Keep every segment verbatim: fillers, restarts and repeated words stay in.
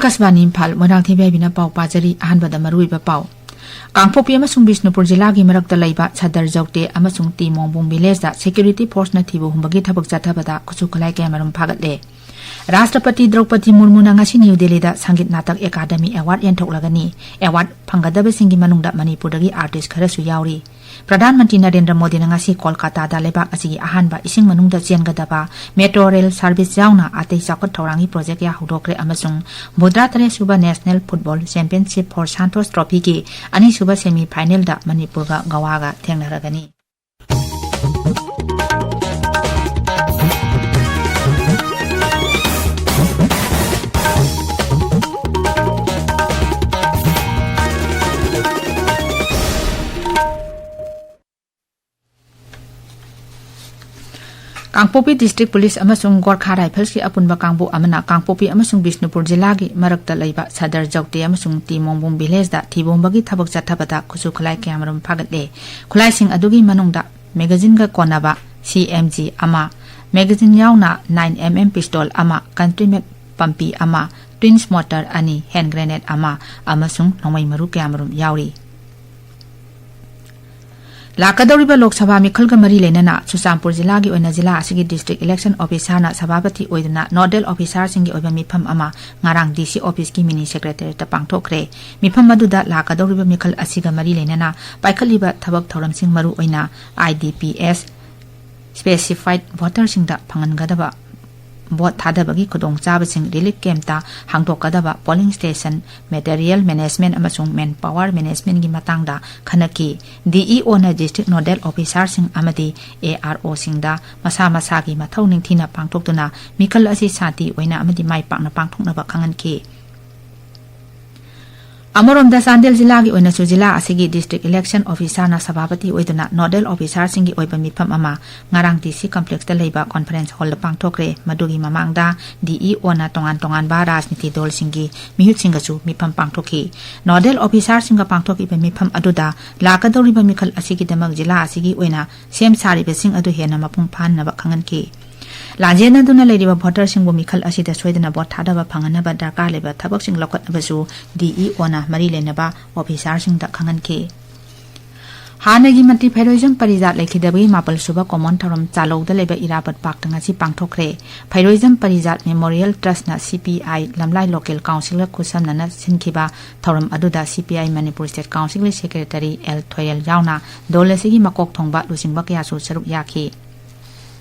ꯑꯀꯥꯁꯕꯥꯅꯤ ꯏꯝꯐꯥꯜ, ꯃꯣꯏꯔꯥꯡꯊꯦꯝ ꯏꯕꯦꯕꯤꯅ ꯄꯥꯎ ꯄꯥꯖꯔꯤ꯫ ꯑꯍꯥꯟꯕꯗ ꯃꯔꯨꯑꯣꯏꯕ ꯄꯥꯎ꯫ ꯀꯥꯡꯄꯣꯛꯄꯤ ꯑꯃꯁꯨꯡ ꯕꯤꯁꯅꯨꯄꯨꯔ ꯖꯤꯂꯥꯒꯤ ꯃꯔꯛꯇ ꯂꯩꯕ ꯁꯗꯔ ꯖꯧꯇꯦ ꯑꯃꯁꯨꯡ ꯇꯤ ꯃꯣꯡꯕꯨꯡ ꯚꯤꯂꯦꯖꯇ ꯁꯦꯀ꯭ꯌꯨꯔꯤꯇꯤ ꯐꯣꯔꯁꯅ ꯊꯤꯕ ꯍꯨꯝꯕꯒꯤ ꯊꯕꯛ ꯆꯠꯊꯕꯗ ꯈꯨꯠꯁꯨ ꯈꯨꯠꯂꯥꯏ ꯀꯌꯥꯃꯔꯨꯝ ꯐꯥꯒꯠꯂꯦ꯫ ꯔꯥꯁꯇ꯭ꯔꯄꯇꯤ ꯗ꯭ꯔꯧꯄꯗꯤ ꯃꯨꯔꯃꯨꯅ ꯉꯁꯤ ꯅ꯭ꯌꯨ ꯗꯦꯜꯂꯤꯗ Sangeet Natak academy award ꯌꯦꯟꯊꯣꯛꯂꯒꯅꯤ꯫ Award ꯐꯪꯒꯗꯕꯁꯤꯡꯒꯤ ꯃꯅꯨꯡꯗ ꯃꯅꯤꯄꯨꯔꯗꯒꯤ ꯑꯥꯔꯇꯤꯁ ꯈꯔꯁꯨ ꯌꯥꯎꯔꯤ꯫ ꯄ꯭ꯔꯙꯥꯟ ꯃꯟꯇ꯭ꯔꯤ ꯅꯔꯦꯟꯗ꯭ꯔ ꯃꯣꯗꯤꯅ ꯉꯁꯤ ꯀꯣꯜꯀꯥꯇꯥꯗ ꯂꯩꯕꯥꯛ ꯑꯁꯤꯒꯤ ꯑꯍꯥꯟꯕ ꯏꯁꯤꯡ ꯃꯅꯨꯡꯗ ꯆꯦꯟꯒꯗꯕ ꯃꯦꯇ꯭ꯔꯣ ꯔꯦꯜ ꯁꯥꯔꯚꯤꯁ ꯌꯥꯎꯅ ꯑꯇꯩ ꯆꯥꯎꯈꯠ ꯊꯧꯔꯥꯡꯒꯤ ꯄ꯭ꯔꯣꯖꯦꯛ ꯀꯌꯥ ꯍꯧꯗꯣꯛꯈ꯭ꯔꯦ ꯑꯃꯁꯨꯡ ꯍꯨꯝꯐꯨꯇꯔꯥ ꯇꯔꯦꯠ ꯁꯨꯕ ꯅꯦꯁꯅꯦꯜ ꯐꯨꯠꯕꯣꯜ ꯆꯦꯝꯄꯤꯌꯟꯁꯤꯞ ꯐꯣꯔ ꯁꯥꯟꯇꯣꯁ ꯇ꯭ꯔꯣꯐꯤꯒꯤ ꯑꯅꯤꯁꯨꯕ ꯁꯦꯃꯤ ꯐꯥꯏꯅꯦꯜꯗ ꯃꯅꯤꯄꯨꯔꯒ ꯒꯋꯥꯒ ꯊꯦꯡꯅꯔꯒꯅꯤ꯫ ꯀꯥꯡꯄꯣꯛꯄꯤ ꯗꯤꯁꯇ꯭ꯔꯤꯛ ꯄꯨꯂꯤꯁ ꯑꯃꯁꯨꯡ ꯒꯣꯔꯈꯥ ꯔꯥꯏꯐꯜꯁꯀꯤ ꯑꯄꯨꯟꯕ ꯀꯥꯡꯕꯨ ꯑꯃꯅ ꯀꯥꯡꯄꯣꯛꯄꯤ ꯑꯃꯁꯨꯡ ꯕꯤꯁꯅꯨꯄꯨꯔ ꯖꯤꯂꯥꯒꯤ ꯃꯔꯛꯇ ꯂꯩꯕ ꯁꯗꯔ ꯖꯧꯇꯦ ꯑꯃꯁꯨꯡ ꯇꯤ ꯃꯣꯡꯕꯨꯡ ꯚꯤꯂꯦꯖꯇ ꯊꯤꯕ ꯍꯨꯝꯕꯒꯤ ꯊꯕꯛ ꯆꯠꯊꯕꯗ ꯈꯨꯠꯁꯨ ꯈꯨꯠꯂꯥꯏ ꯀꯌꯥꯃꯔꯨꯝ ꯐꯥꯒꯠꯂꯦ꯫ ꯈꯨꯠꯂꯥꯏꯁꯤꯡ ꯑꯗꯨꯒꯤ ꯃꯅꯨꯡꯗ ꯃꯦꯒꯥꯖꯤꯟꯒ ꯀꯣꯟꯅꯕ ꯁꯤ ꯑꯦꯝ ꯖꯤ ꯑꯃ, ꯃꯦꯒꯥꯖꯤꯟ ꯌꯥꯎꯅ ꯅꯥꯏꯟ ꯑꯦꯝ ꯑꯦꯝ ꯄꯤꯁꯇꯣꯜ ꯑꯃ, ꯀꯟꯇ꯭ꯔꯤ ꯃꯦꯠ ꯄꯝꯄꯤ ꯑꯃ, ꯇ꯭ꯋꯤꯟꯁ ꯃꯣꯔꯇꯔ ꯑꯅꯤ, ꯍꯦꯟ ꯒ꯭ꯔꯦꯅꯦꯗ ꯑꯃ ꯑꯃꯁꯨꯡ ꯅꯣꯡꯃꯩ ꯃꯔꯨ ꯀꯌꯥꯃꯔꯨꯝ ꯌꯥꯎꯔꯤ꯫ ꯂꯥꯛꯀꯗꯧꯔꯤꯕ ꯂꯣꯛ ꯁꯚꯥ ꯃꯤꯈꯜꯒ ꯃꯔꯤ ꯂꯩꯅꯅ ꯆꯨꯔꯆꯥꯟꯄꯨꯔ ꯖꯤꯂꯥꯒꯤ ꯑꯣꯏꯅ ꯖꯤꯂꯥ ꯑꯁꯤꯒꯤ ꯗꯤꯁꯇ꯭ꯔꯤꯛ ꯏꯂꯦꯛꯁꯟ ꯑꯣꯐꯤꯁꯥꯔꯅ ꯁꯚꯥꯄꯇꯤ ꯑꯣꯏꯗꯨꯅ ꯅꯣꯗꯦꯜ ꯑꯣꯐꯤꯁꯥꯔꯁꯤꯡꯒꯤ ꯑꯣꯏꯕ ꯃꯤꯐꯝ ꯑꯃ ꯉꯔꯥꯡ ꯗꯤ ꯁꯤ ꯑꯣꯐꯤꯁꯀꯤ ꯃꯤꯅꯤ ꯁꯦꯀ꯭ꯔꯦꯇꯔꯤꯌꯦꯠꯇ ꯄꯥꯡꯊꯣꯛꯈ꯭ꯔꯦ꯫ ꯃꯤꯐꯝ ꯑꯗꯨꯗ ꯂꯥꯛꯀꯗꯧꯔꯤꯕ ꯃꯤꯈꯜ ꯑꯁꯤꯒ ꯃꯔꯤ ꯂꯩꯅꯅ ꯄꯥꯏꯈꯠꯂꯤꯕ ꯊꯕꯛ ꯊꯧꯔꯝꯁꯤꯡ, ꯃꯔꯨꯑꯣꯏꯅ I D P S, specified ꯚꯣꯇꯔꯁꯤꯡꯗ ꯐꯪꯍꯟꯒꯗꯕ vote ꯊꯥꯗꯕꯒꯤ ꯈꯨꯗꯣꯡꯆꯥꯕꯁꯤꯡ, ꯔꯤꯂꯤꯐ ꯀꯦꯝꯞꯇ ꯍꯥꯡꯗꯣꯛꯀꯗꯕ ꯄꯣꯂꯤꯡ ꯁ꯭ꯇꯦꯁꯟ, ꯃꯦꯇꯔꯤꯌꯦꯜ ꯃꯦꯅꯦꯖꯃꯦꯟꯠ ꯑꯃꯁꯨꯡ ꯃꯦꯟ ꯄꯥꯋꯔ ꯃꯦꯅꯦꯖꯃꯦꯟꯠꯀꯤ ꯃꯇꯥꯡꯗ ꯈꯟꯅꯈꯤ꯫ D E O district nodal ꯑꯣꯐꯤꯁꯥꯔꯁꯤꯡ ꯑꯃꯗꯤ ꯑꯦ ꯑꯥꯔ ꯑꯣꯁꯤꯡꯗ ꯃꯁꯥ ꯃꯁꯥꯒꯤ ꯃꯊꯧ ꯅꯤꯡꯊꯤꯅ ꯄꯥꯡꯊꯣꯛꯇꯨꯅ ꯃꯤꯈꯜ ꯑꯁꯤ ꯁꯥꯟꯇꯤ ꯑꯣꯏꯅ ꯑꯃꯗꯤ ꯃꯥꯏ ꯄꯥꯛꯅ ꯄꯥꯡꯊꯣꯛꯅꯕ ꯈꯪꯍꯟꯈꯤ꯫ ꯑꯃꯔꯣꯝꯗ, ꯆꯥꯟꯗꯦꯜ ꯖꯤꯂꯥꯒꯤ ꯑꯣꯏꯅꯁꯨ ꯖꯤꯂꯥ ꯑꯁꯤꯒꯤ ꯗꯤꯁꯇ꯭ꯔꯤꯛ ꯏꯂꯦꯛꯁꯟ ꯑꯣꯐꯤꯁꯥꯔꯅ ꯁꯚꯥꯄꯇꯤ ꯑꯣꯏꯗꯨꯅ ꯅꯣꯗꯦꯜ ꯑꯣꯐꯤꯁꯥꯔꯁꯤꯡꯒꯤ ꯑꯣꯏꯕ ꯃꯤꯐꯝ ꯑꯃ ꯉꯔꯥꯡ ꯗꯤ ꯁꯤ ꯀꯝꯄ꯭ꯂꯦꯛꯁꯇ ꯂꯩꯕ ꯀꯣꯟꯐꯔꯦꯟꯁ ꯍꯣꯜꯗ ꯄꯥꯡꯊꯣꯛꯈ꯭ꯔꯦ꯫ ꯃꯗꯨꯒꯤ ꯃꯃꯥꯡꯗ ꯗꯤ ꯏ ꯑꯣꯅ ꯇꯣꯉꯥꯟ ꯇꯣꯉꯥꯟꯕ ꯔꯥꯖꯅꯤꯇꯤ ꯗꯜꯁꯤꯡꯒꯤ ꯃꯤꯍꯨꯠꯁꯤꯡꯒꯁꯨ ꯃꯤꯐꯝ ꯄꯥꯡꯊꯣꯛꯈꯤ꯫ ꯅꯣꯗꯦꯜ ꯑꯣꯐꯤꯁꯥꯔꯁꯤꯡꯒ ꯄꯥꯡꯊꯣꯛꯈꯤꯕ ꯃꯤꯐꯝ ꯑꯗꯨꯗ ꯂꯥꯛꯀꯗꯧꯔꯤꯕ ꯃꯤꯈꯜ ꯑꯁꯤꯒꯤꯗꯃꯛ ꯖꯤꯂꯥ ꯑꯁꯤꯒꯤ ꯑꯣꯏꯅ ꯁꯦꯝ ꯁꯥꯔꯤꯕꯁꯤꯡ ꯑꯗꯨ ꯍꯦꯟꯅ ꯃꯄꯨꯡ ꯐꯥꯍꯟꯅꯕ ꯈꯪꯍꯟꯈꯤ꯫ ꯂꯥꯟꯖꯦꯟꯅꯗꯨꯅ ꯂꯩꯔꯤꯕ ꯚꯣꯇꯔꯁꯤꯡꯕꯨ ꯃꯤꯈꯜ ꯑꯁꯤꯗ ꯁꯣꯏꯗꯅ ꯚꯣꯠ ꯊꯥꯗꯕ ꯐꯪꯍꯟꯅꯕ ꯗꯔꯀꯥꯔ ꯂꯩꯕ ꯊꯕꯛꯁꯤꯡ ꯂꯧꯈꯠꯅꯕꯁꯨ ꯗꯤꯏꯑꯣꯅ ꯃꯔꯤ ꯂꯩꯅꯕ ꯑꯣꯐꯤꯁꯥꯔꯁꯤꯡꯗ ꯈꯪꯍꯟꯈꯤ꯫ ꯍꯥꯟꯅꯒꯤ ꯃꯟꯇ꯭ꯔꯤ ꯐꯩꯔꯣꯏꯖꯝ ꯄꯔꯤꯖꯥꯠ ꯂꯩꯈꯤꯗꯕꯒꯤ ꯃꯥꯄꯜ ꯁꯨꯕ ꯀꯣꯃꯣꯟ ꯊꯧꯔꯝ ꯆꯥꯂꯧꯗ ꯂꯩꯕ ꯏꯔꯥꯕꯠ ꯄꯥꯔꯛꯇ ꯉꯁꯤ ꯄꯥꯡꯊꯣꯛꯈ꯭ꯔꯦ꯫ ꯐꯩꯔꯣꯏꯖꯝ ꯄꯔꯤꯖꯥꯠ ꯃꯦꯃꯣꯔꯤꯌꯦꯜ ꯇ꯭ꯔꯁꯅ ꯁꯤꯄꯤꯑꯥꯏ ꯂꯝꯂꯥꯏ ꯂꯣꯀꯦꯜ ꯀꯥꯎꯟꯁꯤꯜꯒ ꯈꯨꯠꯁꯝꯅꯅ ꯁꯤꯟꯈꯤꯕ ꯊꯧꯔꯝ ꯑꯗꯨꯗ ꯁꯤꯄꯤꯑꯥꯏ ꯃꯅꯤꯄꯨꯔ ꯁ꯭ꯇꯦꯠ ꯀꯥꯎꯟꯁꯤꯜꯒꯤ ꯁꯦꯀ꯭ꯔꯦꯇꯔꯤ ꯑꯦꯜ ꯊꯣꯏꯔꯦꯜ ꯌꯥꯎꯅ ꯗꯣꯜ ꯑꯁꯤꯒꯤ ꯃꯀꯣꯛ ꯊꯣꯡꯕ ꯂꯨꯆꯤꯡꯕ ꯀꯌꯥꯁꯨ ꯁꯔꯨꯛ ꯌꯥꯈꯤ꯫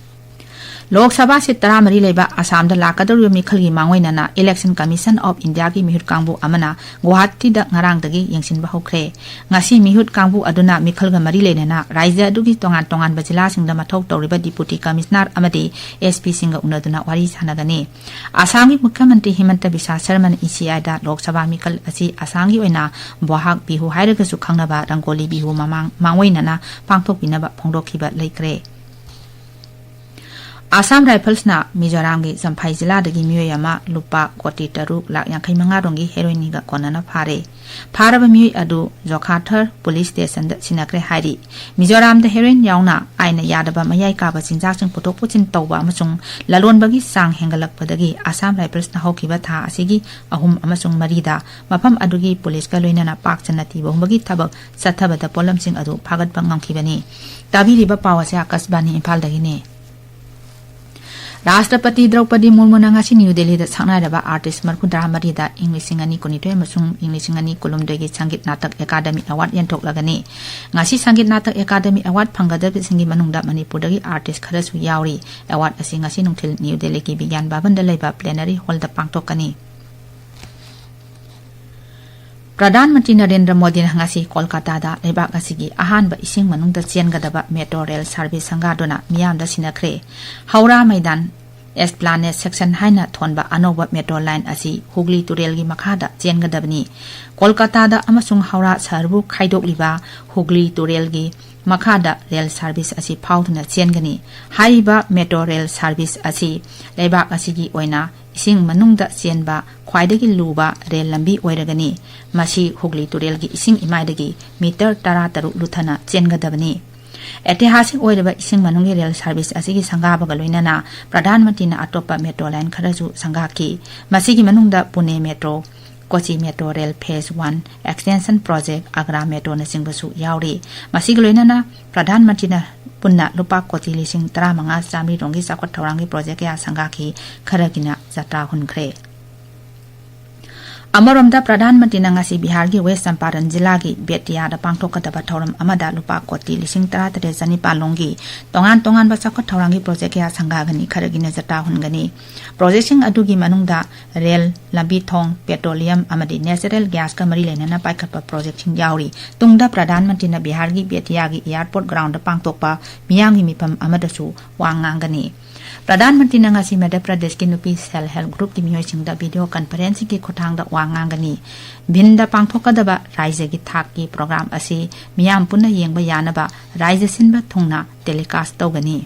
ꯂꯣꯛ ꯁꯚꯥ ꯁꯤꯠ ꯇꯔꯥꯃꯔꯤ ꯂꯩꯕ ꯑꯁꯥꯝꯗ ꯂꯥꯛꯀꯗꯧꯔꯤꯕ ꯃꯤꯈꯜꯒꯤ ꯃꯥꯡꯑꯣꯏꯅꯅ Election Commission of Indiaꯒꯤ ꯃꯤꯍꯨꯠ ꯀꯥꯡꯕꯨ ꯑꯃꯅ ꯒꯨꯋꯥꯍꯥꯇꯤꯗ ꯉꯔꯥꯡꯗꯒꯤ ꯌꯦꯡꯁꯤꯟꯕ ꯍꯧꯈ꯭ꯔꯦ꯫ ꯉꯁꯤ ꯃꯤꯍꯨꯠ ꯀꯥꯡꯕꯨ ꯑꯗꯨꯅ ꯃꯤꯈꯜꯒ ꯃꯔꯤ ꯂꯩꯅꯅ ꯔꯥꯖ꯭ꯌ ꯑꯗꯨꯒꯤ ꯇꯣꯉꯥꯟ ꯇꯣꯉꯥꯟꯕ ꯖꯤꯂꯥꯁꯤꯡꯗ ꯃꯊꯧ ꯇꯧꯔꯤꯕ Deputy Commissioner ꯑꯃꯗꯤ ꯑꯦꯁ ꯄꯤꯁꯤꯡꯒ ꯎꯅꯗꯨꯅ ꯋꯥꯔꯤ ꯁꯥꯟꯅꯒꯅꯤ꯫ ꯑꯁꯥꯝꯒꯤ ꯃꯨꯈ꯭ꯌ ꯃꯟꯇ꯭ꯔꯤ ꯍꯤꯃꯟꯇ ꯕꯤꯁ꯭ꯋ ꯁꯔꯃꯅ ꯏꯁꯤꯑꯥꯏꯗ ꯂꯣꯛ ꯁꯚꯥ ꯃꯤꯈꯜ ꯑꯁꯤ ꯑꯁꯥꯝꯒꯤ ꯑꯣꯏꯅ ꯕꯣꯍꯥꯛ ꯕꯤꯍꯨ ꯍꯥꯏꯔꯒꯁꯨ ꯈꯪꯅꯕ ꯔꯪꯒꯣꯂꯤ ꯕꯤꯍꯨ ꯃꯃꯥꯡ ꯃꯥꯡꯑꯣꯏꯅꯅ ꯄꯥꯡꯊꯣꯛꯄꯤꯅꯕ ꯐꯣꯡꯗꯣꯛꯈꯤꯕ ꯂꯩꯈ꯭ꯔꯦ꯫ ꯑꯁꯥꯝ ꯔꯥꯏꯐꯜꯁꯅ ꯃꯤꯖꯣꯔꯥꯝꯒꯤ ꯆꯝꯐꯥꯏ ꯖꯤꯂꯥꯗꯒꯤ ꯃꯤꯑꯣꯏ ꯑꯃ ꯂꯨꯄꯥ ꯀꯣꯇꯤ ꯇꯔꯨꯛ ꯂꯥꯛ ꯌꯥꯡꯈꯩ ꯃꯉꯥ ꯔꯣꯝꯒꯤ ꯍꯦꯔꯣꯏꯟꯒ ꯀꯣꯟꯅꯅ ꯐꯥꯔꯦ꯫ ꯐꯥꯔꯕ ꯃꯤꯑꯣꯏ ꯑꯗꯨ ꯖꯣꯈꯥꯊꯔ ꯄꯨꯂꯤꯁ ꯁ꯭ꯇꯦꯁꯟꯗ ꯁꯤꯟꯅꯈ꯭ꯔꯦ ꯍꯥꯏꯔꯤ꯫ ꯃꯤꯖꯣꯔꯥꯝꯗ ꯍꯦꯔꯣꯏꯟ ꯌꯥꯎꯅ ꯑꯥꯏꯟꯅ ꯌꯥꯗꯕ ꯃꯌꯥꯏ ꯀꯥꯕ ꯆꯤꯟꯖꯥꯛꯁꯤꯡ ꯄꯨꯊꯣꯛ ꯄꯨꯁꯤꯟ ꯇꯧꯕ ꯑꯃꯁꯨꯡ ꯂꯂꯣꯟꯕꯒꯤ ꯆꯥꯡ ꯍꯦꯟꯒꯠꯂꯛꯄꯗꯒꯤ ꯑꯁꯥꯝ ꯔꯥꯏꯐꯜꯁꯅ ꯍꯧꯈꯤꯕ ꯊꯥ ꯑꯁꯤꯒꯤ ꯑꯍꯨꯝ ꯑꯃꯁꯨꯡ ꯃꯔꯤꯗ ꯃꯐꯝ ꯑꯗꯨꯒꯤ ꯄꯨꯂꯤꯁꯀ ꯂꯣꯏꯅꯅ ꯄꯥꯛ ꯆꯟꯅ ꯊꯤꯕ ꯍꯨꯝꯕꯒꯤ ꯊꯕꯛ ꯆꯠꯊꯕꯗ ꯄꯣꯠꯂꯝꯁꯤꯡ ꯑꯗꯨ ꯐꯥꯒꯠꯄ ꯉꯝꯈꯤꯕꯅꯤ꯫ ꯇꯥꯕꯤꯔꯤꯕ ꯄꯥꯎ ꯑꯁꯤ ꯑꯥꯀꯥꯁꯕꯥꯅꯤ ꯏꯝꯐꯥꯜꯗꯒꯤꯅꯤ꯫ ꯔꯥꯁꯇ꯭ꯔꯄꯇꯤ ꯗ꯭ꯔꯧꯄꯗꯤ ꯃꯨꯔꯃꯨꯅ ꯉꯁꯤ ꯅ꯭ꯌꯨ ꯗꯦꯜꯂꯤꯗ ꯁꯛꯅꯥꯏꯔꯕ ꯑꯥꯔꯇꯤꯁ ꯃꯔꯤꯐꯨꯇꯔꯥ ꯃꯔꯤꯗ ꯏꯪ ꯂꯤꯁꯤꯡ ꯑꯅꯤ ꯀꯨꯟꯅꯤꯊꯣꯏ ꯑꯃꯁꯨꯡ ꯏꯪ ꯂꯤꯁꯤꯡ ꯑꯅꯤ ꯀꯨꯟꯍꯨꯝꯗꯣꯏꯒꯤ ꯁꯪꯒꯤꯠ ꯅꯥꯇꯛ ꯑꯦꯀꯥꯗꯃꯤ ꯑꯦꯋꯥꯔꯗ ꯌꯦꯟꯊꯣꯛꯂꯒꯅꯤ꯫ ꯉꯁꯤ ꯁꯪꯒꯤꯠ ꯅꯥꯇꯛ ꯑꯦꯀꯥꯗꯃꯤ ꯑꯦꯋꯥꯔꯗ ꯐꯪꯒꯗꯕꯁꯤꯡꯒꯤ ꯃꯅꯨꯡꯗ ꯃꯅꯤꯄꯨꯔꯗꯒꯤ ꯑꯥꯔꯇꯤꯁ ꯈꯔꯁꯨ ꯌꯥꯎꯔꯤ꯫ ꯑꯦꯋꯥꯔꯗ ꯑꯁꯤ ꯉꯁꯤ ꯅꯨꯡꯊꯤꯜ ꯅ꯭ꯌꯨ ꯗꯦꯜꯂꯤꯒꯤ ꯕꯤꯒ꯭ꯌꯥꯟ ꯚꯕꯟꯗ ꯂꯩꯕ ꯄ꯭ꯂꯦꯅꯔꯤ ꯍꯣꯜꯗ ꯄꯥꯡꯊꯣꯛꯀꯅꯤ꯫ ꯄ꯭ꯔꯙꯥꯟ ꯃꯟꯇ꯭ꯔꯤ ꯅꯔꯦꯟꯗ꯭ꯔ ꯃꯣꯗꯤꯅ ꯉꯁꯤ ꯀꯣꯜꯀꯥꯇꯥꯗ ꯂꯩꯕꯥꯛ ꯑꯁꯤꯒꯤ ꯑꯍꯥꯟꯕ ꯏꯁꯤꯡ ꯃꯅꯨꯡꯗ ꯆꯦꯟꯒꯗꯕ ꯃꯦꯇ꯭ꯔꯣ ꯔꯦꯜ ꯁꯥꯔꯚꯤꯁ ꯁꯪꯒꯥꯗꯨꯅ ꯃꯤꯌꯥꯝꯗ ꯁꯤꯟꯅꯈ꯭ꯔꯦ꯫ ꯍꯧꯔꯥ ꯃꯩꯗꯥꯟ ꯑꯦꯁꯄ꯭ꯂꯥꯅꯦꯠ ꯁꯦꯛꯁꯟ ꯍꯥꯏꯅ ꯊꯣꯟꯕ ꯑꯅꯧꯕ ꯃꯦꯇ꯭ꯔꯣ ꯂꯥꯏꯟ ꯑꯁꯤ ꯍꯨꯒ꯭ꯂꯤ ꯇꯨꯔꯦꯜꯒꯤ ꯃꯈꯥꯗ ꯆꯦꯟꯒꯗꯕꯅꯤ꯫ ꯀꯣꯜꯀꯥꯇꯥꯗ ꯑꯃꯁꯨꯡ ꯍꯧꯔꯥ ꯁꯍꯔꯕꯨ ꯈꯥꯏꯗꯣꯛꯂꯤꯕ ꯍꯨꯒ꯭ꯂꯤ ꯇꯨꯔꯦꯜꯒꯤ ꯃꯈꯥꯗ ꯔꯦꯜ ꯁꯥꯔꯚꯤꯁ ꯑꯁꯤ ꯐꯥꯎꯗꯨꯅ ꯆꯦꯟꯒꯅꯤ꯫ ꯍꯥꯏꯔꯤꯕ ꯃꯦꯇ꯭ꯔꯣ ꯔꯦꯜ ꯁꯥꯔꯚꯤꯁ ꯑꯁꯤ ꯂꯩꯕꯥꯛ ꯑꯁꯤꯒꯤ ꯑꯣꯏꯅ ꯏꯁꯤꯡ ꯃꯅꯨꯡꯗ ꯆꯦꯟꯕ ꯈ꯭ꯋꯥꯏꯗꯒꯤ ꯂꯨꯕ ꯔꯦꯜ ꯂꯝꯕꯤ ꯑꯣꯏꯔꯒꯅꯤ꯫ ꯃꯁꯤ ꯍꯨꯒ꯭ꯂꯤ ꯇꯨꯔꯦꯜꯒꯤ ꯏꯁꯤꯡ ꯏꯃꯥꯏꯗꯒꯤ ꯃꯤꯇꯔ ꯇꯔꯥꯇꯔꯨꯛ ꯂꯨꯊꯅ ꯆꯦꯟꯒꯗꯕꯅꯤ꯫ ꯑꯩꯇꯤꯍꯥꯁꯤꯛ ꯑꯣꯏꯔꯕ ꯏꯁꯤꯡ ꯃꯅꯨꯡꯒꯤ ꯔꯦꯜ ꯁꯥꯔꯚꯤꯁ ꯑꯁꯤꯒꯤ ꯁꯪꯒꯥꯕꯒ ꯂꯣꯏꯅꯅ ꯄ꯭ꯔꯙꯥꯟ ꯃꯟꯇ꯭ꯔꯤꯅ ꯑꯇꯣꯞꯄ ꯃꯦꯇ꯭ꯔꯣ ꯂꯥꯏꯟ ꯈꯔꯁꯨ ꯁꯪꯒꯥꯈꯤ꯫ ꯃꯁꯤꯒꯤ ꯃꯅꯨꯡꯗ Pune metro, Kochi metro rail phase one extension project, Agra ꯃꯦꯇ꯭ꯔꯣꯅꯆꯤꯡꯕꯁꯨ ꯌꯥꯎꯔꯤ꯫ ꯃꯁꯤꯒ ꯂꯣꯏꯅꯅ ꯄ꯭ꯔꯙꯥꯟ ꯃꯟꯇ꯭ꯔꯤꯅ ꯄꯨꯟꯅ ꯂꯨꯄꯥ ꯀꯣꯇꯤ ꯂꯤꯁꯤꯡ ꯇꯔꯥꯃꯉꯥ ꯆꯥꯃꯔꯤ ꯔꯣꯝꯒꯤ ꯆꯥꯎꯈꯠ ꯊꯧꯔꯥꯡꯒꯤ ꯄ꯭ꯔꯣꯖꯦꯛ ꯀꯌꯥ ꯁꯪꯒꯥꯈꯤ, ꯈꯔꯒꯤꯅ ꯖꯇ꯭ꯔꯥ ꯍꯨꯟꯈ꯭ꯔꯦ꯫ ꯑꯃꯔꯣꯝꯗ, ꯄ꯭ꯔꯙꯥꯟ ꯃꯟꯇ꯭ꯔꯤꯅ ꯉꯁꯤ ꯕꯤꯍꯥꯔꯒꯤ ꯋꯦꯁ ꯆꯝꯄꯥꯔꯟ ꯖꯤꯂꯥꯒꯤ ꯕꯦꯇꯤꯌꯥꯗ ꯄꯥꯡꯊꯣꯛꯀꯗꯕ ꯊꯧꯔꯝ ꯑꯃꯗ ꯂꯨꯄꯥ ꯀꯣꯇꯤ ꯂꯤꯁꯤꯡ ꯇꯔꯥꯇꯔꯦꯠ ꯆꯅꯤꯄꯥꯜ ꯂꯣꯝꯒꯤ ꯇꯣꯉꯥꯟ ꯇꯣꯉꯥꯟꯕ ꯆꯥꯎꯈꯠ ꯊꯧꯔꯥꯡꯒꯤ ꯄ꯭ꯔꯣꯖꯦꯛ ꯀꯌꯥ ꯁꯪꯒꯥꯒꯅꯤ, ꯈꯔꯒꯤꯅ ꯖꯇ꯭ꯔꯥ ꯍꯨꯟꯒꯅꯤ꯫ ꯄ꯭ꯔꯣꯖꯦꯛꯁꯤꯡ ꯑꯗꯨꯒꯤ ꯃꯅꯨꯡꯗ ꯔꯦꯜ, ꯂꯝꯕꯤ ꯊꯣꯡ, ꯄꯦꯇ꯭ꯔꯣꯂꯤꯌꯝ ꯑꯃꯗꯤ ꯅꯦꯆꯔꯦꯜ ꯒ꯭ꯌꯥꯁꯀ ꯃꯔꯤ ꯂꯩꯅꯅ ꯄꯥꯏꯈꯠꯄ ꯄ꯭ꯔꯣꯖꯦꯛꯁꯤꯡ ꯌꯥꯎꯔꯤ꯫ ꯇꯨꯡꯗ ꯄ꯭ꯔꯙꯥꯟ ꯃꯟꯇ꯭ꯔꯤꯅ ꯕꯤꯍꯥꯔꯒꯤ ꯕꯦꯇꯤꯌꯥꯒꯤ ꯑꯦꯌꯥꯔꯄꯣꯔꯠ ꯒ꯭ꯔꯥꯎꯟꯗ ꯄꯥꯡꯊꯣꯛꯄ ꯃꯤꯌꯥꯝꯒꯤ ꯃꯤꯐꯝ ꯑꯃꯗꯁꯨ ꯋꯥ ꯉꯥꯡꯒꯅꯤ꯫ ꯄ꯭ꯔꯙꯥꯟ ꯃꯟꯇ꯭ꯔꯤꯅ ꯉꯁꯤ ꯃꯙ꯭ꯌ ꯄ꯭ꯔꯗꯦꯁꯀꯤ ꯅꯨꯄꯤ ꯁꯦꯜꯐ ꯍꯦꯜꯞ ꯒ꯭ꯔꯨꯞꯀꯤ ꯃꯤꯑꯣꯏꯁꯤꯡꯗ ꯚꯤꯗꯤꯑꯣ ꯀꯟꯐꯔꯦꯟꯁꯤꯡꯒꯤ ꯈꯨꯠꯊꯥꯡꯗ ꯋꯥ ꯉꯥꯡꯒꯅꯤ꯫ ꯚꯤꯟꯗ ꯄꯥꯡꯊꯣꯛꯀꯗꯕ ꯔꯥꯏꯖ꯭ꯌꯒꯤ ꯊꯥꯛꯀꯤ ꯄ꯭ꯔꯣꯒ꯭ꯔꯥꯝ ꯑꯁꯤ ꯃꯤꯌꯥꯝ ꯄꯨꯟꯅ ꯌꯦꯡꯕ ꯌꯥꯅꯕ ꯔꯥꯏꯖ꯭ꯌ ꯁꯤꯟꯕ ꯊꯨꯡꯅ ꯇꯦꯂꯤꯀꯥꯁ ꯇꯧꯒꯅꯤ꯫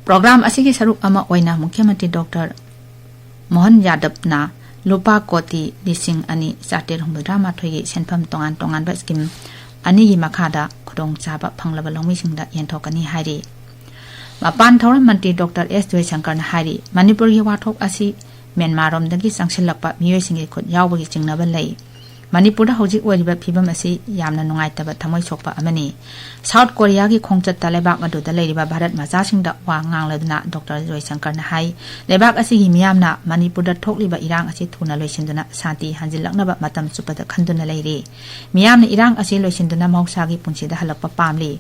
ꯄ꯭ꯔꯣꯒ꯭ꯔꯥꯝ ꯑꯁꯤꯒꯤ ꯁꯔꯨꯛ ꯑꯃ ꯑꯣꯏꯅ ꯃꯨꯈ꯭ꯌ ꯃꯟꯇ꯭ꯔꯤ ꯗꯣꯛꯇꯔ ꯃꯣꯍꯟ ꯌꯥꯗꯕꯅ ꯂꯨꯄꯥ ꯀꯣꯇꯤ ꯂꯤꯁꯤꯡ ꯑꯅꯤ ꯆꯥꯇ꯭ꯔꯦꯠ ꯍꯨꯝꯐꯨꯇꯔꯥ ꯃꯥꯊꯣꯏꯒꯤ ꯁꯦꯟꯐꯝ ꯇꯣꯉꯥꯟ ꯇꯣꯉꯥꯟꯕ ꯁ꯭ꯀꯤꯝ ꯑꯅꯤꯒꯤ ꯃꯈꯥꯗ ꯈꯨꯗꯣꯡꯆꯥꯕ ꯐꯪꯂꯕ ꯂꯧꯃꯤꯁꯤꯡꯗ ꯌꯦꯟꯊꯣꯛꯀꯅꯤ ꯍꯥꯏꯔꯤ꯫ ꯃꯄꯥꯟ ꯊꯧꯔꯝ ꯃꯟꯇ꯭ꯔꯤ ꯗꯣꯛꯇꯔ ꯑꯦꯁ ꯖꯣꯏꯁꯪꯀꯔꯅ ꯍꯥꯏꯔꯤ, ꯃꯅꯤꯄꯨꯔꯒꯤ ꯋꯥꯊꯣꯛ ꯑꯁꯤ ꯃ꯭ꯌꯥꯟꯃꯥꯔꯔꯣꯝꯗꯒꯤ ꯆꯪꯁꯤꯜꯂꯛꯄ ꯃꯤꯑꯣꯏꯁꯤꯡꯒꯤ ꯈꯨꯠ ꯌꯥꯎꯕꯒꯤ ꯆꯤꯡꯅꯕ ꯂꯩ꯫ ꯃꯅꯤꯄꯨꯔꯗ ꯍꯧꯖꯤꯛ ꯑꯣꯏꯔꯤꯕ ꯐꯤꯕꯝ ꯑꯁꯤ ꯌꯥꯝꯅ ꯅꯨꯡꯉꯥꯏꯇꯕ, ꯊꯃꯣꯏ ꯁꯣꯛꯄ ꯑꯃꯅꯤ꯫ ꯁꯥꯎꯠ ꯀꯣꯔꯤꯌꯥꯒꯤ ꯈꯣꯡꯆꯠꯇ ꯂꯩꯕꯥꯛ ꯑꯗꯨꯗ ꯂꯩꯔꯤꯕ ꯚꯥꯔꯠ ꯃꯆꯥꯁꯤꯡꯗ ꯋꯥ ꯉꯥꯡꯂꯗꯨꯅ ꯗꯣꯛꯇꯔ ꯖꯣꯏꯁꯪꯀꯔꯅ ꯍꯥꯏ, ꯂꯩꯕꯥꯛ ꯑꯁꯤꯒꯤ ꯃꯤꯌꯥꯝꯅ ꯃꯅꯤꯄꯨꯔꯗ ꯊꯣꯛꯂꯤꯕ ꯏꯔꯥꯡ ꯑꯁꯤ ꯊꯨꯅ ꯂꯣꯏꯁꯤꯟꯗꯨꯅ ꯁꯥꯟꯇꯤ ꯍꯟꯖꯤꯜꯂꯛꯅꯕ ꯃꯇꯝ ꯆꯨꯞꯄꯗ ꯈꯟꯗꯨꯅ ꯂꯩꯔꯤ꯫ ꯃꯤꯌꯥꯝꯅ ꯏꯔꯥꯡ ꯑꯁꯤ ꯂꯣꯏꯁꯤꯟꯗꯨꯅ ꯃꯍꯧꯁꯥꯒꯤ ꯄꯨꯟꯁꯤꯗ ꯍꯜꯂꯛꯄ ꯄꯥꯝꯂꯤ꯫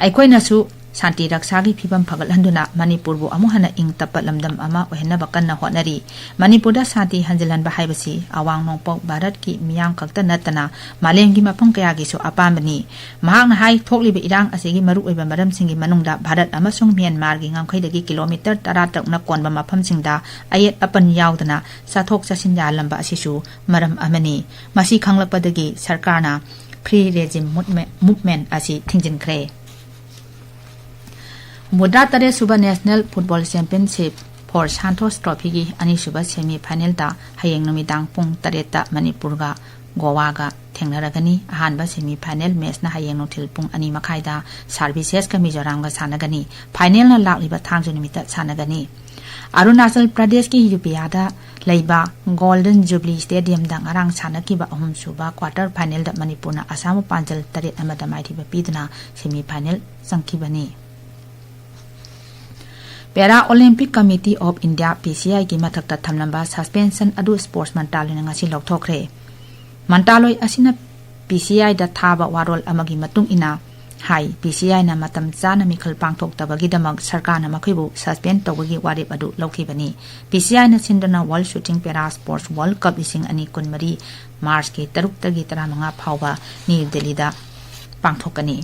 ꯑꯩꯈꯣꯏꯅꯁꯨ ꯁꯥꯟꯇꯤ ꯔꯛꯁꯥꯒꯤ ꯐꯤꯕꯝ ꯐꯒꯠꯍꯟꯗꯨꯅ ꯃꯅꯤꯄꯨꯔꯕꯨ ꯑꯃꯨꯛ ꯍꯟꯅ ꯏꯪ ꯇꯞꯄ ꯂꯝꯗꯝ ꯑꯃ ꯑꯣꯏꯍꯟꯅꯕ ꯀꯟꯅ ꯍꯣꯠꯅꯔꯤ꯫ ꯃꯅꯤꯄꯨꯔꯗ ꯁꯥꯟꯇꯤ ꯍꯟꯖꯤꯜꯍꯟꯕ ꯍꯥꯏꯕꯁꯤ ꯑꯋꯥꯡ ꯅꯣꯡꯄꯣꯛ ꯚꯥꯔꯠꯀꯤ ꯃꯤꯌꯥꯝ ꯈꯛꯇ ꯅꯠꯇꯅ ꯃꯥꯂꯦꯝꯒꯤ ꯃꯐꯝ ꯀꯌꯥꯒꯤꯁꯨ ꯑꯄꯥꯝꯕꯅꯤ꯫ ꯃꯍꯥꯛꯅ ꯍꯥꯏ, ꯊꯣꯛꯂꯤꯕ ꯏꯔꯥꯡ ꯑꯁꯤꯒꯤ ꯃꯔꯨꯑꯣꯏꯕ ꯃꯔꯝꯁꯤꯡꯒꯤ ꯃꯅꯨꯡꯗ ꯚꯥꯔꯠ ꯑꯃꯁꯨꯡ ꯃ꯭ꯌꯥꯟꯃꯥꯔꯒꯤ ꯉꯝꯈꯩꯗꯒꯤ ꯀꯤꯂꯣꯃꯤꯇꯔ ꯇꯔꯥꯇꯔꯨꯛꯅ ꯀꯣꯟꯕ ꯃꯐꯝꯁꯤꯡꯗ ꯑꯌꯦꯠ ꯑꯄꯟ ꯌꯥꯎꯗꯅ ꯆꯠꯊꯣꯛ ꯆꯠꯁꯤꯟ ꯌꯥꯍꯜꯂꯝꯕ ꯑꯁꯤꯁꯨ ꯃꯔꯝ ꯑꯃꯅꯤ꯫ ꯃꯁꯤ ꯈꯪꯂꯛꯄꯗꯒꯤ ꯁꯔꯀꯥꯔꯅ Free Regime Movement ꯑꯁꯤ ꯊꯤꯡꯖꯤꯟꯈ꯭ꯔꯦ꯫ ꯃꯨꯗ꯭ꯔꯥ ꯇꯔꯦꯠ ꯁꯨꯕ National Football Championship for Santosh Trophyꯒꯤ ꯑꯅꯤꯁꯨꯕ semi finalꯗ ꯍꯌꯦꯡ ꯅꯨꯃꯤꯗꯥꯡ ꯄꯨꯡ ꯇꯔꯦꯠꯇ ꯃꯅꯤꯄꯨꯔꯒ ꯒꯣꯋꯥꯒ ꯊꯦꯡꯅꯔꯒꯅꯤ꯫ ꯑꯍꯥꯟꯕ semi final matchꯅ ꯍꯌꯦꯡ ꯅꯨꯡꯊꯤꯜ ꯄꯨꯡ ꯑꯅꯤ ꯃꯈꯥꯏꯗ ꯁꯥꯔꯚꯤꯁꯦꯁꯀ ꯃꯤꯖꯣꯔꯥꯝꯒ ꯁꯥꯟꯅꯒꯅꯤ꯫ Finalꯅ ꯂꯥꯛꯂꯤꯕ ꯊꯥꯡꯖ ꯅꯨꯃꯤꯠꯇ ꯁꯥꯟꯅꯒꯅꯤ꯫ ꯑꯔꯨꯅꯥꯆꯜ ꯄ꯭ꯔꯗꯦꯁꯀꯤ ꯌꯨꯄꯤꯌꯥꯗ ꯂꯩꯕ Golden Jubilee Stadiumꯗ ꯉꯔꯥꯡ ꯁꯥꯟꯅꯈꯤꯕ ꯑꯍꯨꯝꯁꯨꯕ quarter finalꯗ ꯃꯅꯤꯄꯨꯔꯅ ꯑꯁꯥꯝꯕꯨ ꯄꯥꯟꯖꯜ ꯇꯔꯦꯠ ꯑꯃꯗ ꯃꯥꯏꯊꯤꯕ ꯄꯤꯗꯨꯅ semi final ꯆꯪꯈꯤꯕꯅꯤ꯫ Para Olympic Committee of India, PCIꯒꯤ ꯃꯊꯛꯇ ꯊꯝꯂꯝꯕ suspension ꯑꯗꯨ Sports ꯃꯟꯇ꯭ꯔꯥꯂꯣꯏꯅ ꯉꯁꯤ ꯂꯧꯊꯣꯛꯈ꯭ꯔꯦ꯫ ꯃꯟꯇ꯭ꯔꯥꯂꯣꯏ ꯑꯁꯤꯅ PCIꯗ ꯊꯥꯕ ꯋꯥꯔꯣꯜ ꯑꯃꯒꯤ ꯃꯇꯨꯡ ꯏꯟꯅ ꯍꯥꯏ, PCIꯅ ꯃꯇꯝ ꯆꯥꯅ ꯃꯤꯈꯜ ꯄꯥꯡꯊꯣꯛꯇꯕꯒꯤꯗꯃꯛ ꯁꯔꯀꯥꯔꯅ ꯃꯈꯣꯏꯕꯨ suspend ꯇꯧꯕꯒꯤ ꯋꯥꯔꯦꯞ ꯑꯗꯨ ꯂꯧꯈꯤꯕꯅꯤ꯫ PCIꯅ ꯁꯤꯟꯗꯨꯅ World Shooting Para Sports World Cup ꯂꯤꯁꯤꯡ ꯑꯅꯤ ꯀꯨꯟꯃꯔꯤ Marchꯀꯤ ꯇꯔꯨꯛꯇꯒꯤ ꯇꯔꯥꯃꯉꯥ ꯐꯥꯎꯕ ꯅ꯭ꯌꯨ ꯗꯦꯜꯂꯤꯗ ꯄꯥꯡꯊꯣꯛꯀꯅꯤ꯫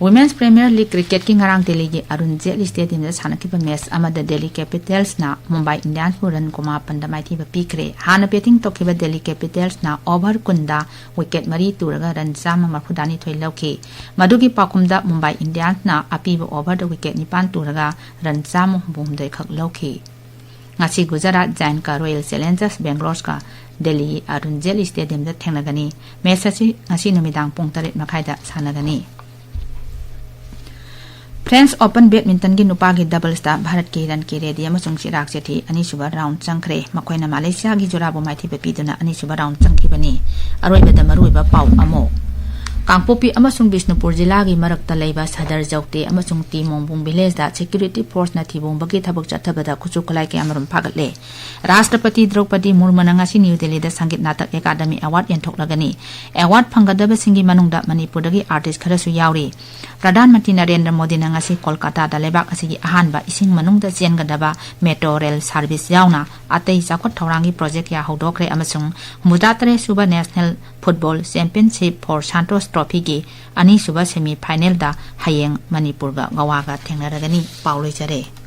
Women's Premier League cricketꯀꯤ ꯉꯔꯥꯡ ꯗꯦꯜꯂꯤꯒꯤ ꯑꯔꯨꯟ ꯖꯦꯠꯂꯤ Stadiumꯗ ꯁꯥꯟꯅꯈꯤꯕ match ꯑꯃꯗ Delhi Capitalsꯅ ꯃꯨꯝꯕꯥꯏ ꯏꯟꯗꯤꯌꯟꯁꯄꯨ run ꯀꯨꯟꯃꯥꯄꯟꯗ ꯃꯥꯏꯊꯤꯕ ꯄꯤꯈ꯭ꯔꯦ꯫ ꯍꯥꯟꯅ batting ꯇꯧꯈꯤꯕ Delhi Capitalsꯅ over ꯀꯨꯟꯗ wicket ꯃꯔꯤ ꯇꯨꯔꯒ run ꯆꯥꯝꯃ ꯃꯔꯤꯐꯨꯅꯤꯊꯣꯏ ꯂꯧꯈꯤ꯫ ꯃꯗꯨꯒꯤ ꯄꯥꯎꯈꯨꯝꯗ ꯃꯨꯝꯕꯥꯏ ꯏꯟꯗꯤꯌꯟꯁꯅ ꯑꯄꯤꯕ overꯗ wicket ꯅꯤꯄꯥꯟ ꯇꯨꯔꯒ run ꯆꯥꯝꯃ ꯍꯨꯝꯐꯨꯍꯨꯝꯗꯣꯏ ꯈꯛ ꯂꯧꯈꯤ꯫ ꯉꯁꯤ Gujarat Giantsꯀ Royal Challengers Bangaloreꯀ Delhi Arun Jaitley Stadiumꯗ ꯊꯦꯡꯅꯒꯅꯤ꯫ Match ꯑꯁꯤ ꯉꯁꯤ ꯅꯨꯃꯤꯗꯥꯡ ꯄꯨꯡ ꯇꯔꯦꯠ ꯃꯈꯥꯏꯗ ꯁꯥꯟꯅꯒꯅꯤ꯫ French Open badmintonꯒꯤ ꯅꯨꯄꯥꯒꯤ doublesꯇ ꯚꯥꯔꯠꯀꯤ ꯔꯟꯀꯤ ꯔꯦꯗꯤ ꯑꯃꯁꯨꯡ ꯆꯤꯔꯥꯛ ꯆꯦꯊꯤ ꯑꯅꯤꯁꯨꯕ round ꯆꯪꯈ꯭ꯔꯦ꯫ ꯃꯈꯣꯏꯅ ꯃꯥꯂꯦꯁꯤꯌꯥꯒꯤ ꯖꯣꯔꯥꯕꯨ ꯃꯥꯏꯊꯤꯕ ꯄꯤꯗꯨꯅ ꯑꯅꯤꯁꯨꯕ round ꯆꯪꯈꯤꯕꯅꯤ꯫ ꯑꯔꯣꯏꯕꯗ ꯃꯔꯨꯑꯣꯏꯕ ꯄꯥꯎ ꯑꯃꯨꯛ꯫ ꯀꯥꯡꯄꯣꯛꯄꯤ ꯑꯃꯁꯨꯡ ꯕꯤꯁꯅꯨꯄꯨꯔ ꯖꯤꯂꯥꯒꯤ ꯃꯔꯛꯇ ꯂꯩꯕ ꯁꯗꯔ ꯖꯧꯇꯦ ꯑꯃꯁꯨꯡ ꯇꯤ ꯃꯣꯡꯕꯨꯡ villageꯗ security forceꯅ ꯊꯤꯕꯣꯡꯕꯒꯤ ꯊꯕꯛ ꯆꯠꯊꯕꯗ ꯈꯨꯠꯁꯨ ꯈꯨꯠꯂꯥꯏ ꯀꯌꯥꯃꯔꯨꯝ ꯐꯥꯒꯠꯂꯦ꯫ ꯔꯥꯁꯇ꯭ꯔꯄꯇꯤ ꯗ꯭ꯔꯧꯄꯗꯤ ꯃꯨꯔꯃꯨꯅ ꯉꯁꯤ ꯅ꯭ꯌꯨ ꯗꯦꯜꯂꯤꯗ Sangeet Natak academy award ꯌꯦꯟꯊꯣꯛꯂꯒꯅꯤ꯫ Award ꯐꯪꯒꯗꯕꯁꯤꯡꯒꯤ ꯃꯅꯨꯡꯗ ꯃꯅꯤꯄꯨꯔꯗꯒꯤ artist ꯈꯔꯁꯨ ꯌꯥꯎꯔꯤ꯫ ꯄ꯭ꯔꯙꯥꯟ ꯃꯟꯇ꯭ꯔꯤ ꯅꯔꯦꯟꯗ꯭ꯔ ꯃꯣꯗꯤꯅ ꯉꯁꯤ ꯀꯣꯜꯀꯥꯇꯥꯗ ꯂꯩꯕꯥꯛ ꯑꯁꯤꯒꯤ ꯑꯍꯥꯟꯕ ꯏꯁꯤꯡ ꯃꯅꯨꯡꯗ ꯆꯦꯟꯒꯗꯕ metro rail service ꯌꯥꯎꯅ ꯑꯇꯩ ꯆꯥꯎꯈꯠ ꯊꯧꯔꯥꯡꯒꯤ project ꯀꯌꯥ ꯍꯧꯗꯣꯛꯈ꯭ꯔꯦ ꯑꯃꯁꯨꯡ ꯍꯨꯝꯐꯨꯇꯔꯦꯠ ꯁꯨꯕ National Football Championship for Santosh Trophyꯒꯤ ꯑꯅꯤꯁꯨꯕ semi finalꯗ ꯍꯌꯦꯡ ꯃꯅꯤꯄꯨꯔꯒ ꯒꯣꯋꯥꯒ ꯊꯦꯡꯅꯔꯒꯅꯤ꯫ ꯄꯥꯎ ꯂꯣꯏꯖꯔꯦ꯫